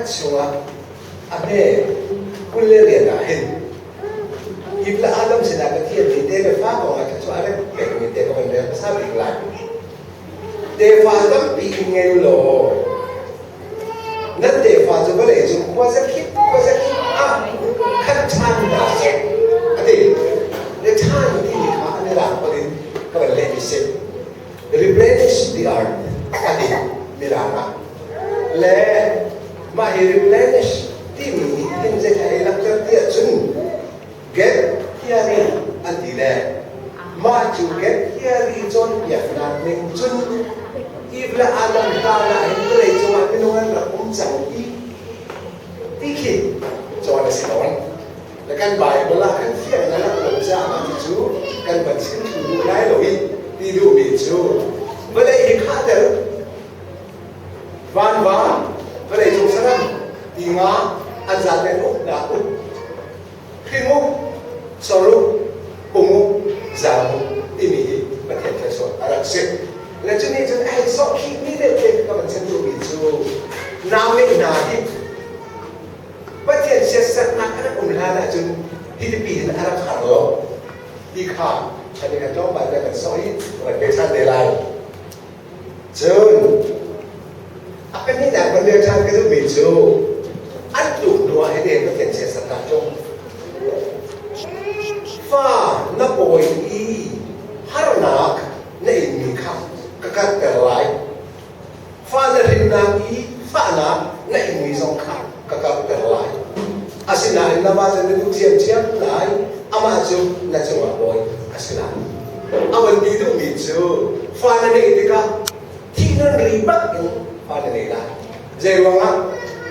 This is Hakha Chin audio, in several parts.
chungah a hme 22 ah hin Eve le Adam sinah Pathian nih te le fa kong ah thluachuah a rak pekmi te ka van rel hmasa bik lai. Tefa tampi in ngei u law nan tefa cu vawlei cung khuazakip khuazakip ah khat ṭhan hna seh a ti. Le ṭhan timi kha an i lak holh in ka van lehmi si. Replenish the earth a ti Mirang ah. Le mah hi replenish timi nih hin zei a ei langhter ti ahcun get theory an ti le mah cu get theory cawnpiaknak ning cun Eve le Adam hlan ah hin vawlei cungah minung an rak um cang i ti khi cawn a si tawn. Le kan Bible ah kan fiang na rak lo caah mah cu kan van chim thlu duh lai lo i ti duhmi cu vawlei hi khahter vanva vawlei cung saram ti nga an zaten uknak uk hring uk soruk pung uk zaang uk timi hi Pathian thluachuah a rak si. Le cu nih cun ai sawhkhihmi deuh te ka van chim duhmi cu nau le hna hi Pathian siatserhnak a rak um hlan ahcun hitipi hin a rak har lo ti kha kan i kan tlawmpal te kan sawh i kan pe ṭhan te lai. Cun a pahnihnak kan rel ṭhan ka duhmi cu an tluk hnu ah hiti hin Pathian siatserhnak cu fa na pawi i harnak na inmi kha ka karhter lai. Fale hrinnak i fahnak na inmi zong kha ka karhter lai. Asinain na va cu na duh ṭhiamṭhiam lai, amah cu na cungah bawi a si lai. A van ti duhmi cu fa na ngeih tikah thih nan ri bak in fa na ngei lai. Zeiruangah?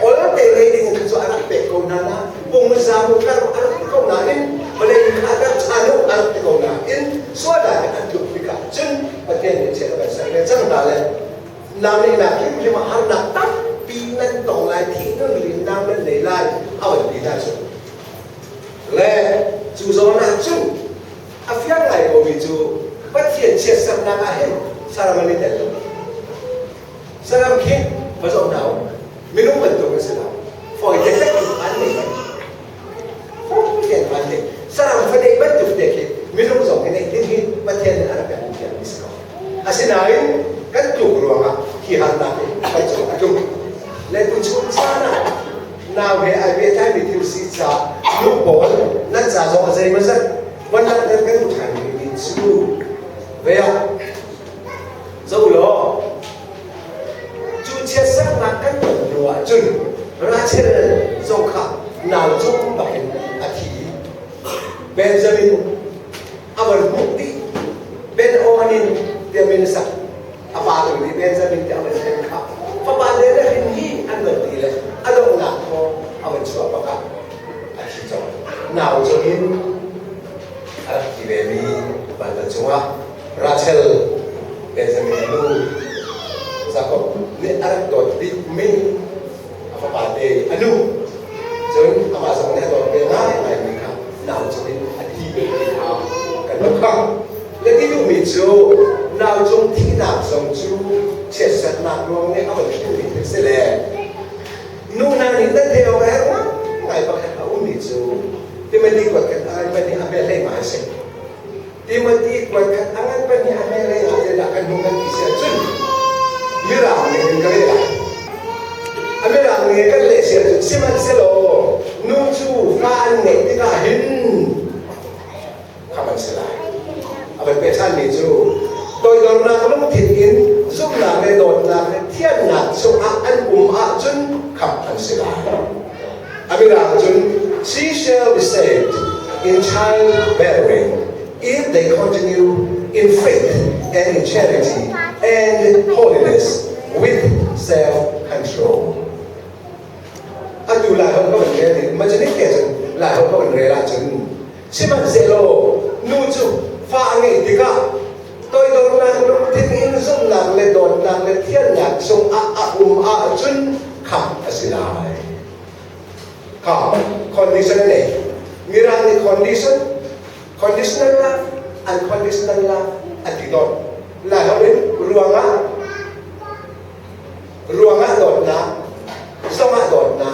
Olte ngei ding kha cu a rak pek ko hna na pungza mu kar a rak ti ko nain vawlei kha rak chan u a rak ti ko nain sualnak in an tluk tikah cun Pathian nih chiat a kan ser ve cang hna le nang nih nak hrimhrim ah harnak tampi nan tong lai thih nun rinnak nan nei lai a van ti hna cu le cu zawn ah cun a fiang ngai komi cu Pathian chiatsernak ah hin saram an i tel lo. Saram khi va zoh hna u. Minung bantuk an si lo. Fawi te hlek in an nei lo. Fawi tein an nei. Saram fa neih bantuk te khi minung zong hi neih ding hi Pathian nih a rak kan thiam mi si ko. Asinain kan tluk ruangah hi harnak hi kan cung a tlung. Le tuchun caan ah nau he ai pehtlaimi thil si ca nu pawl nan ca zong a zeimawzat van langhter kan duh ṭhan mi cu ve ah Zoh law, cu chiatserhnak kan ton hnu ahcun Rachel zong kha nau cung bakin a thi. Benjamin a van hmuh dih. Ben-Onin tiah min a sak. A pa tu nih Benjamin tiah a van thlen kha. Fapa le le hrin hi an van ti le a donghnak thaw a van chuah bak ah a thi cang. Nau cung in a rak thi vemi vanlawng cungah Rachel Benjamin a nu Jakob nih a rak dawt bikmi a fapa te a nu cun amah zong nih a dawt ve ngaingaimi kha nau cung in a thi ve ti kha kan rak khang. Le ti duhmi cu nau cung thihnak zong cu chiatsernak ruang nih a van hrinmi thil si le nu hna nih nan theih awk a herh ngai pakhat a ummi cu Timothy kuat khat a ngan pahnih a hme hlei a si. Timothy kuatkhat a ngan pahnih a hme lei ah zeidah kan hmuh kan ti si ahcun Mirang ning in ka leh lai. A Mirang ning in kan leh si ahcun sihmanhsehlaw nu cu fa an ngeih tikah hin kham an si lai. A van peh ṭhanmi cu toidornak lungthin in zumhnak le dawtnak le thiannak chungah an um ahcun khamh an si lai. A mirang cun she shall be saved in childbearing if they continue in faith and in charity and holiness with self-control. Atu lai holh ka van rel i macanik te cun lai holh ka van rel ahcun sihmanhsehlaw nu cu fa a ngeih tikah toidornak lungthin in zumhnak le dawtnak le thiannak chungah a um ahcun khamh a si lai. Kha condition a nei. Mirang nih condition, conditional love, unconditional love an ti tawn. Lai holh in ruangah, ruangah dawtnak, zongah dawtnak.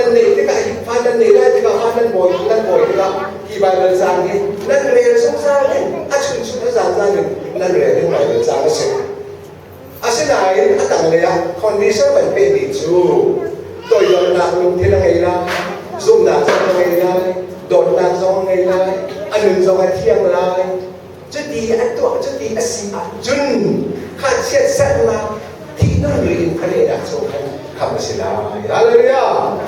nan neih tikah hi fa nan nei lai tikah fa nan bawi nan bawi tikah hi Baibal caang hi nan rel zungzal in a chunchun a zanzan in nan rel ding Baibal caang a si. Asinain a tanglei ah condition kan pehmi cu toidornak lungthin a ngei lai, zumhnak zong a ngei lai, dawtnak zong a ngei lai, a nun zong a thiang lai. Cuti a tuah cuti a si ahcun kha chiatserhnak thih-nung ri in khualehnak chung khan kham a si lai. Hallelujah!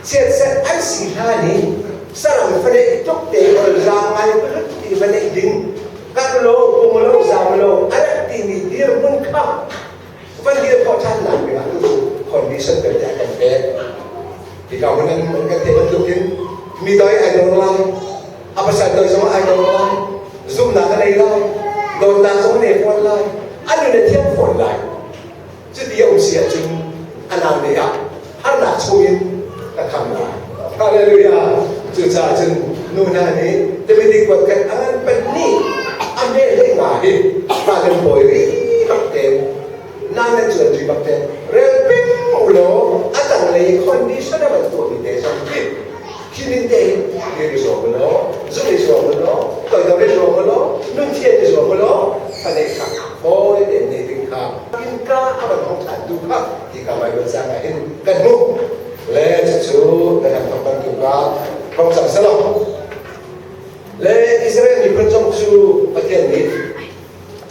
Chiatserh an si hlan i saram faneih tluk te olzaang ngai hlut ti va neih ding karh lo pung lo zaam lo a rak timi dirhmun kha van dir khawh ṭhan nak dingah tucu condition vialte a kan pek. Hika hmun an kan theih bantukin mi doi ai dor lai, a pasal doi zong ai dor lai, zumhnak a nei lai, dawtnak zong a nei fawn lai, a nun a thiang fawn lai. Cuti a um si ahcun a nau lei ah harnak chungin ka kham lai. Hallelujah! Cucaah cun nu hna nih Timothy kuat khat a ngan panh nih a hme hlei nga hi pa kan pawi rih bak tein na nan cuan rih bak tein rel peng u law a tanglei condition a van tuahmi te zong khi khi ning tein dir i zuam u law zumh i zuam u law toidor i zuam u law nun thian i zuam u law fanei kha fawi tein nei ding kha innka a van hong ṭhan tu kha hika Baibal caang ah hin kan hmuh. Le cucu na kan thawk bantuk ah hong cang selaw. Le Israel miphun zong cu Pathian nih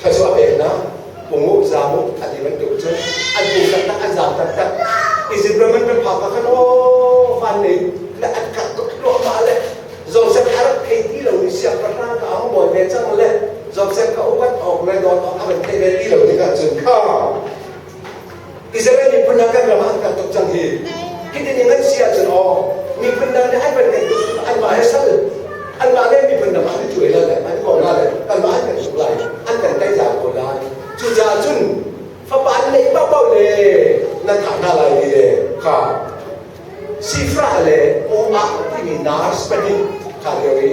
thluachuah peknak pung zaam u a ti bantuk cun an pung taktak an zaam taktak. Egypt ram an kan phak ah khan aw van lei le an khat tuk thluahmah le Joseph a rak thei ti lo i siangpahrang ka hung bawi ve cang le Joseph kha upat awk le dawt awk a van theih ve ti lo tikah cun kha Israel miphun hna kan ram ah an kal tuk cang hi. Hitin in an si ahcun aw miphun dang nih an van kan tuk anmah he sal anmah le miphun dang ah an cuai la le an kawm la le kanmah an kan tuk lai an kan teiza ko lai. Cucaah cun fapa an neih paohpaoh le nan thah hna lai ti le kha Sifra le Oah timi nurse pahnih kha lio i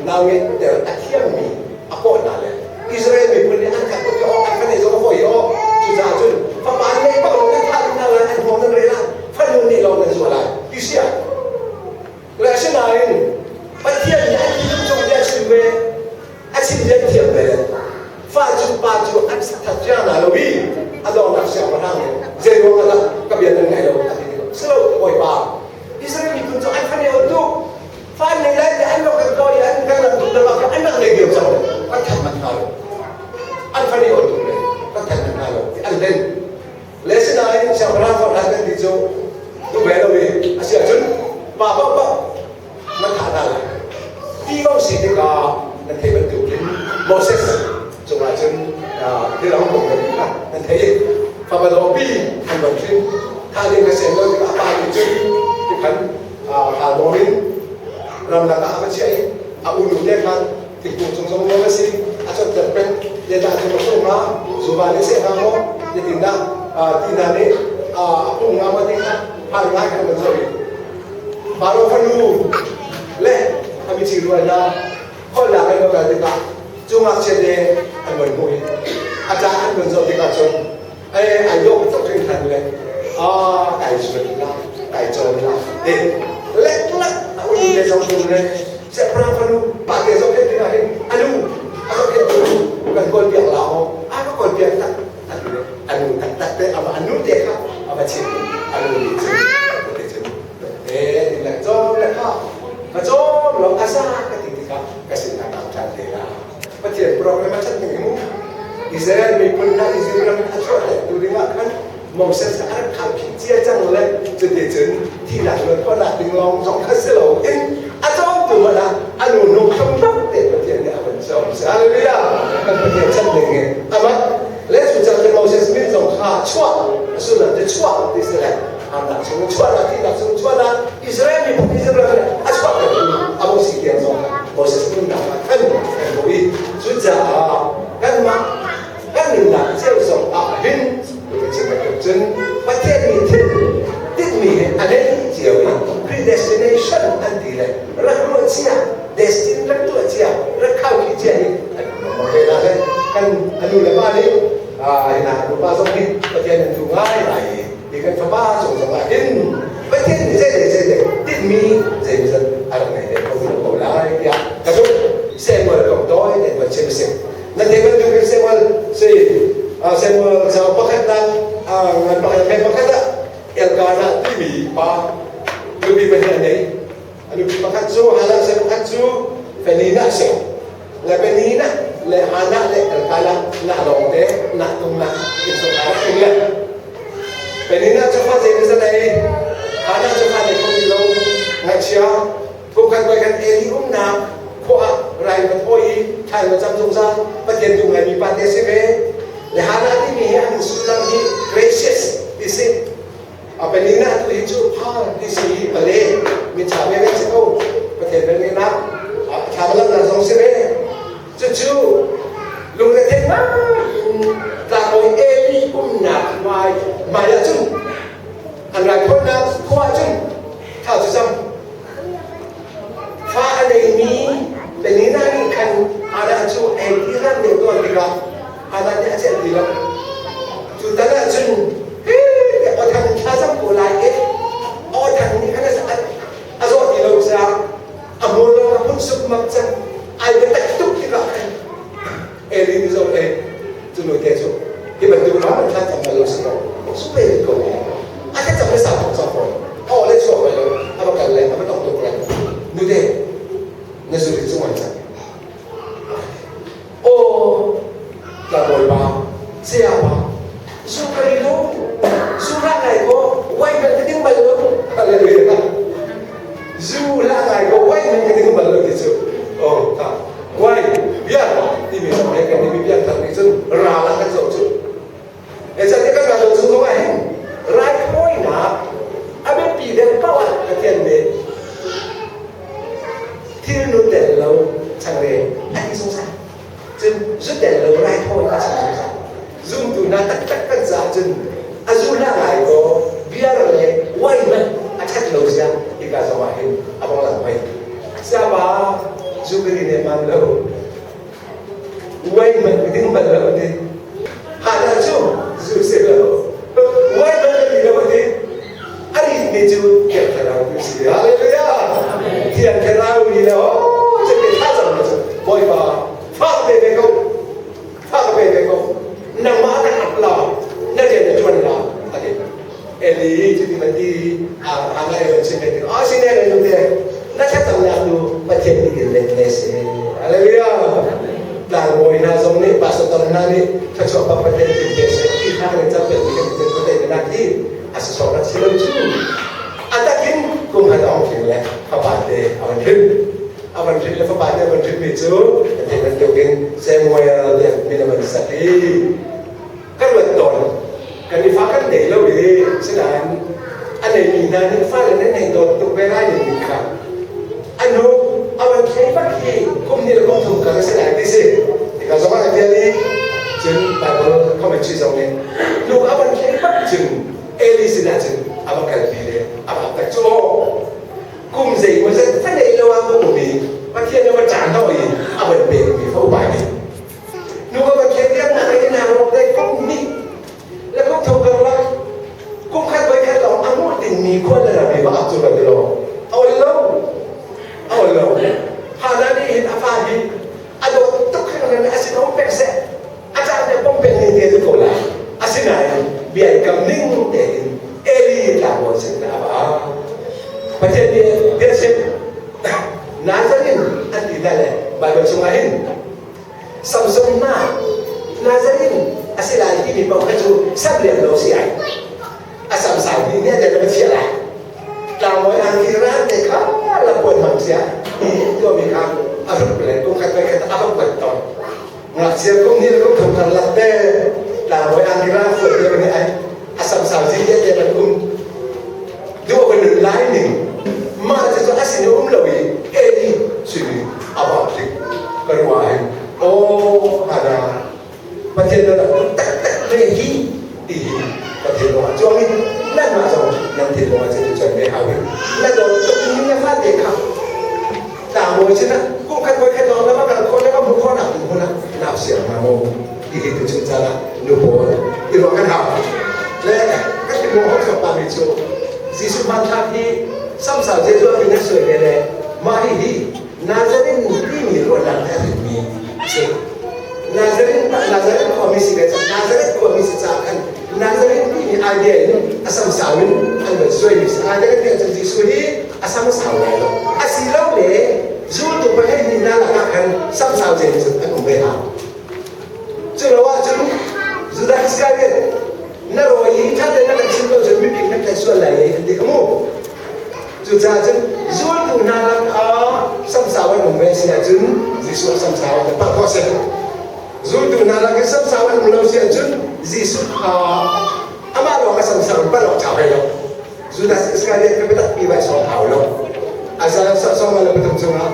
nau-ngeihter a thiammi a kawh hna le Israel miphun nih an khat tuk i aw an fane zong a fawi i aw cucaah cun fapa an neih paoh nan thah hna lai an hngawng nan reh lai fanu nih lawng nan zuah lai ti si ah le asinain Pathian nih an thinlung cung bia chim ve a chim rian thiam ve fa cu pa cu an that cia hna lo i a donghnak siangpahrang nih zei ruang ah dah ka bia nan ngaih lo a ti tikah si lo bawipa Israel miphun cu an fane tuk fa an nei lai ti an rak kan ko i an kan lam tuk deuh ah an rak nei diam cang kan that manh hna lo an fane tuk le kan that manh hna lo ti an hlen le sinain siangpahrang fa hlan kan ti cu duh ve lo i a si ahcun pa paohpaoh na thah hna lai ti ko si tikah nan theih bantukin Moses cungah cun thil a hung kong kha nan theih fapa dawpi an van hrin thah ding ka sem lo tikah a pa nih cun tikhan hal in ramlak ah a va chiah i a unu te khan thingkung cung zong nawl a si a chonter peng zeidah cu ka hruh hnga zuva nih seh hnga maw zeitindah ti hna nih a pung hnga maw ti kha hal ngai khan van zoh i Faro fanu le a mithi rual hna holhnak an va kal tikah cu ngakchia te an von hmuh i a ca an von zoh tikah cun ai ai dawh tuk hringhran le a kai zuan la kai cawn la te lek lek a unu te zong tum le siangpahrang fanu pa te zong khin tikah hin anu a zohkhenh tu kan kawl piak la maw a ka kawl piak tak anu taktak te ama anu te kha ama chim anu nih cun te cun eh ti le cawm le kha ka cawm lo asa ka ti tikah ka sin na kam ṭhan te la Pathian program a ṭhat ning mu Israel miphun hna Israel ram a chuah tu dingah khan Moses a rak khal cia cang le cuti cun thihnak luat khawhnak ding lawng zong kha si lo in a cawmtu hmanh ah a nu nung hramhram te Pathian nih a van cawm. Hallelujah! Kan Pathian chan ding in amah le cu cang Moses min zong kha chuah a sullam cu chuah ti si le harnak chung chuahnak thihnak chung chuahnak Israel miphun Israel ram a chuah tu a hung si tiang zong kha Moses nunnak ah khan kan hmuh i cucaah kanmah kan nunnak cio zong ah hin chim bantuk cun Pathian nih thil tinhmi he a nei cio i predestination an ti le rak ruah cia destin rak tuah cia rak khaukhih cia hi an um ve la le kan anu le pa nih hi na nu pa zong hi Pathian an duh ngai ngai i hi kan fapa cung zong ah hin. pakhat ah Elkanah timi pa nupi pahnih a nei. A nupi pakhat cu Hannah a si, pakhat cu Peninnah a si. Le Peninnah le Hannah le Elkanah nah lawngte nah tung nah innchungkhar ah um le Peninnah cu fa zeimawzat a ei. Hannah cu fa nei kho ti lo. Ngaihchia Kumkhat voikhat Eli umnak khua ah rai va thawi i thla in va cam zungzal Pathian duh ngaimi pa te a si ve. Le Hannah timi hi an sullam hi gracious ti si. A Penina tu hi cu phal ti si i pale mi ṭha ve ve si ko. Pathian velngeihnak thla va lamnak zong si ve. Cucu lungretheih ngai in tlangbawi Eli umnak hmai hmai ah cun an raithawinak khua ah cun thla cu cam. Fa a neimi Peninnah nih khan Hannah cu ei ti hlan deuh tawn tikah Hannah nih a celh ti lo. Cu tan ah cun aw thang thlacam ko lai i aw thang nih khan a zawh ti lo caah a hmur lawng a phun sukmak cang. Ai biatak tuk tikah khan Eli nih zoh le cu nu te cu hi bantuk ram an thlacam bal lo si ko su pe ko a thlacam le sau tuk cang fawn aw le chuak bal lo a va kal le a va tong tuk le nute na zuri cu ngan cang aw tlangbawi pa saya pa zu ka ri lo zu hlah ngai ko wai bal ka ding bal lo hallelujah zu hlah ngai ko wai bal ka ding bal lo ti cu oh ta Wai biak timi zong he kan timi biak thar nih cun ral ah kan zoh cu. Ecate kan ral chung zong ah hin raithawinak a biapi deuh paoh ah Pathian nih thilnu tel lo changreu a ti zungzal. Cun zu tel lo raithawi a chim zungzal. Zumtu hna taktak kan caah cun a zu hlah ngai kaw beer le wine hmanh a ṭhat lo zia hika zong ah hin a vong lang hoi. Siapa zu ka din man lo. Wine hmanh ka ding bal lo ti. Hana cu zu si lo. Wine hmanh ka di lo ti. A rit mi cu Thiang Thlarau tu si. Hallelujah. Thiang Thlarau ni le oh cete tha cang cu Bawipa fak ve ve ko. Tha ka pe ve ko. Nangmah kan ap la, na rian na ṭuan la, a ti. Eli cuti man ti Hannah e van chim ve tik ah sine le nute na thlacamnak tu Pathian nih in let le si. Hallelujah. Tlangbawi hna zong nih pastor hna nih thluachuah bak Pathian in pe seh ti hna kan cam pe kan kan kan kan na ti a si sawk na si lo cu. A takin kum han ong tling le fapa te a van hrim. A van hrin le fapa te a van hrinmi cu a theih bantukin Samuel tiah min a van sak i kan ruat tawn. Kan i fa kan nei lo i sinain a neimi hna nih fale nan nei dawt tuk ve lai ning kha a nu a van thlei bak hi kum hnih le kum thum kar a si lai ti si. Hika zong ah a tial i cun Bible commentary zong nih nu a van thlei bak cun Eli sinah cun a va kalpi le a va tak cu aw kum zeimawzat fa nei lo ah ka um i Pathian a va caan hnawh i a van pekmi fa upa nih nu ka Pathian biaknak in na rawk dai kum hnih le kum thum karlak kum khat voi khat lawng a hmuh dingmi khua le ram i va ak cu ka ti lo a ol lo a ol lo Hana nih hin a fa hi a dawt tuk hringhran a sin um pek seh a caan te pom pek ning te ko lai asinain bia i kam ning tein Eli tlangbawi sin a va Pathian nih bia chim Nazarin an ti hna le Baibal chungah hin Samson hna Nazarin a si lai timi paoh kha cu sam lian lo si ai a sam sau ni nih a den a chia lai tlangbawi angki ran te kha la puan hmang sia i tuahmi kha a hruk le kum khat voi khat a va kuat tawn Ngakchia kum nih kum thum karlak te tlangbawi angki rang fuat te nih ai a samsau zi te te ban um duh ka nun lai ning mah cu a sin um lo i Eli simi a va tlik ka ruah hin aw hana Pathian na rak taktak ve hi ti hi Pathian lawng ah cuang in nanmah zong nan thinlung ah cun cuan ve hau i na dawt tuk mi na fate kha tlangbawi sinah kum khat voi khat lawng na va kal khawh le va hmuh khawh nak ding hmun ah nau siang hna maw ti hi tuchun caan ah nu pawl i ruah kan hau le kan ti maw hok pa mi cu Jesuh hmanthlak hi samsau Jesuh a min a suai ve le mah hi hi Nazarene timi ruahnak he a ritmi a si. Nazareth Nazareth khuami si ve cang. Nazareth khuami si caah khan Nazareth timi idea in a samsau in an van suaimi si. Idea ti ahcun Jesuh hi a samsau lai lo. Asilole zultu pahnih hna lakah khan samsau cem cun an um ve hna. Cu lo ahcun Judas Iscariot na rawi hi ṭha tein na kan chim lo cun mipi kan tlaih sual lai an ti kha mu. Cucaah cun zultu hna lakah samsau an um ve si ahcun Jesuh a samsau an palh khawh si. Zultu hna lak i samsau an um lo si ahcun Jesuh kha amah lawng a samsau in palh awk ṭha ve lo. Judas Iscariot kha biatak pi vai sawm hau lo. Isaiah 43 chungah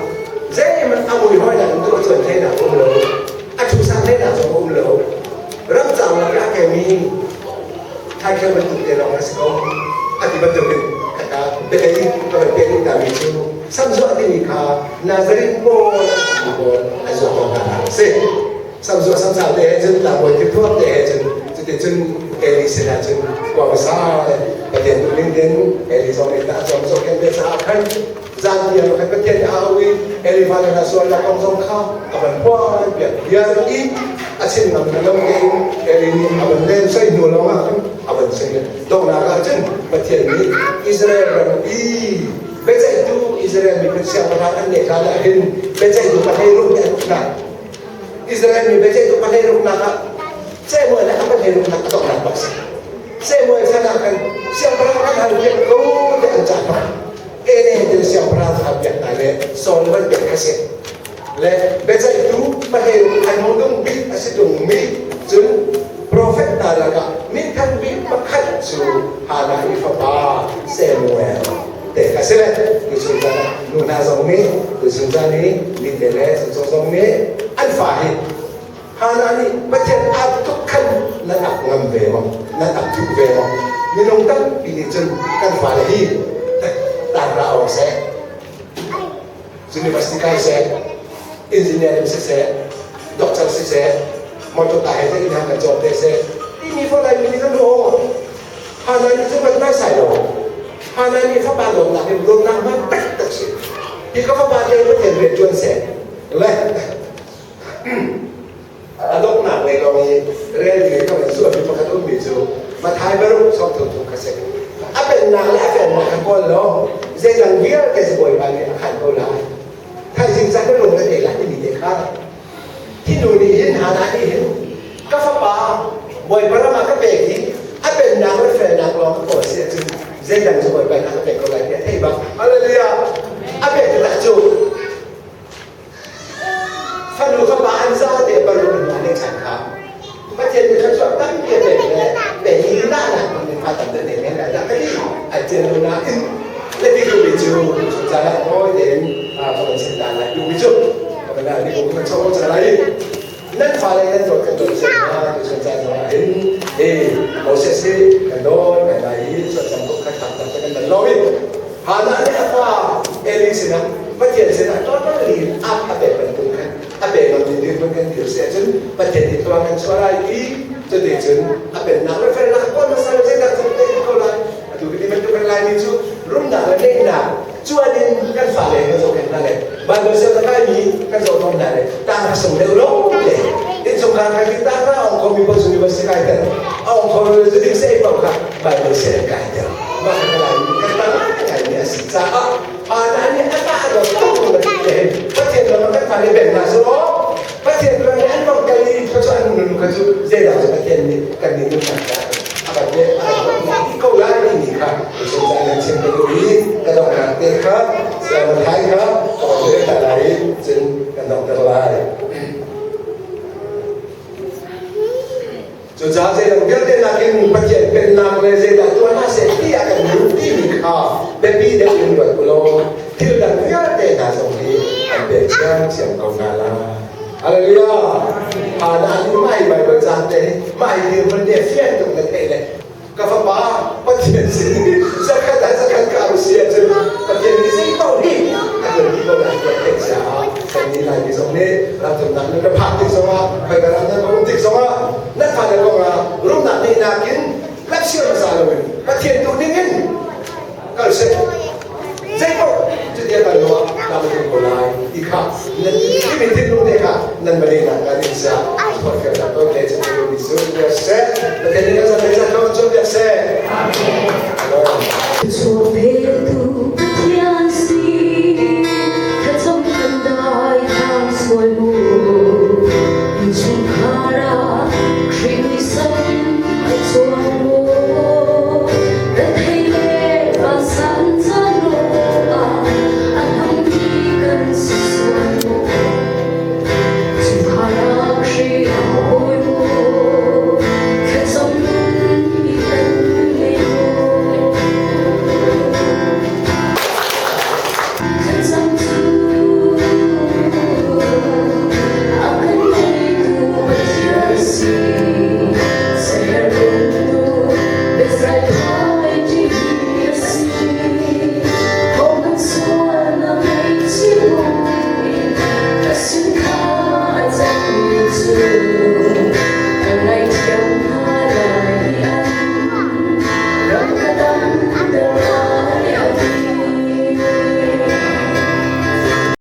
zeihmanh a mui hawinak in tuah cuan theinak um lo, a ṭhusan theinak zong um lo. Ramcang lakah a kemi thlaikheu bantuk te lawng a si ko. A ti bantukin khaka biahlei ka van pek ding mi cu samzuah timi kha Nazareth pawl an pawl an zuah ko hna a si. Samzuah samsau te he cun tlangbawi thilthuam te he cun cuticun Eli sinah cun kuang sa le Pathian duhning din Eli zong nih a cawm zohkhenh ve caah khan zan tiang khan Pathian nih a auh i Eli fale hna sualnak kong zong kha a van phuan piak vial i a chim ngam na lo tein Eli nih a van len soi hnu lawngah khan a van soi donghnak ah cun Pathian nih Israel ram i biaceihtu Israel miphun siangpahrang an neih hlan ah hin biaceihtu pahlei ruk nih an uk hna. Israel mi biaceihtu pahlei ruknak ah Samuel le a pahlei ruknak a donghnak bak si. Samuel chan ah khan siangpahrang kan hal piak ko tiah an cah bak. Ene tin siangpahrang hal piak hna le Saul van piak kha si. Le biaceihtu pahlei ruk an hung dung bik a si tung mi cun profet hna lakah minthang bik pakhat cu Hannah i fapa Samuel te kha si le tuchun zan ah nu hna zong nih tuchun zan i mite le chunchung zong nih an fa hi Hannah nih Pathian aa tuk khan nan ak ngam ve maw nan ak duh ve maw minung tampi nih cun kan fale hi tanra awk seh university kai seh engineering siseh doctor siseh motor ta he te in kan cawm te seh timi fa lai mi kan ruah Hannah nih cun kan sai lo. Hannah nih fapa dawtnak in dawtnak hman taktak si. Hi ka fapa te Pathian rian ṭuan seh. Le a donghnak lei lawng i rel ding ka van zuahmi pakhat ummi cu Mathai baruk sawm thum thum kha si. A pennak le a felnak kha kawl law zeidang vialte cu Bawipa nih a khan ko lai. Thaizing ca ka lung na te lai timi te kha Hi nu nih hin Hannah nih hin ka fapa Bawipa ram ah ka pek i a pennak le felnak lawng ka kawl si ahcun zeidang cu Bawipa nih a ka pek ko lai ti a theih bak. Hallelujah! A pek taktak cu fanu fapa an za te paruk an hna chan kha Pathian nih thluachuah tampi a pek le pe hi na nak in fa tam deuh men lai dah ka ti ai cel lo nain le ti duhmi cu cu caah mawi tein ka van chim ta lai duhmi cu ka van ni ko kan chong ca lai nan fale nan dawt kan dawt sia hna tu chan caan zong ah hin e Moses hi kan dawt kan lai i suat ko khat tak tak kan dan lo i Hannah nih a fa Eli sinah Pathian sinah totally a a pek bantuk khan a pe lomi dirhmun kan dir si ahcun Pathian nih tluang kan chuah lai i cuticun a pennak le felnak kawl hmasa lo zeidah cu te ko lai atu ti bantuk kan laimi cu rumnak le neihnak cuan in kan fale kan zohkhenh hna le Bible siang na kaimi kan zoh tawn hna le tang sung deuh lo te innchungkhar kan ti tang ra ong khomi paoh university kai ter a ong kho lo cu ding se paoh kha Bible siang kai ter mah kan laimi kan tang ngaimi a si caah Hannah nih a tah dawt tuk bantuk te hin Pathian ram ah kan fale beng hna seh aw Pathian ram i an bang kal i thluachuah an nun kha cu zeidah cu Pathian nih kan nih nunnak ca a kan pek a kan dawtnak ti ko lai timi kha tuchun nan chim ka duh i ka donghnak te kha Siangpahrang kha ka van rel ta lai i cun kan donghter lai. Cucaah zeidang vialte nakin Pathian pennak le zeidah tuah hna seh ti a kan duh timi kha biapi deuh in ruat u law thil dang vialte hna zong hi an pek thiamthiam ko hna lai. Hallelujah! Hannah nih mah hi Baibal caan te hi mah hi dirhmun te fian tuk na theih le ka fapa Pathian sin zakhat ah zakhat ka au si ahcun Pathian nih zei paoh hi a kan ti ko lai tiah theih caah kan nih Laimi zong nih ramthumnak nih ka phak tik zongah khoi ka ram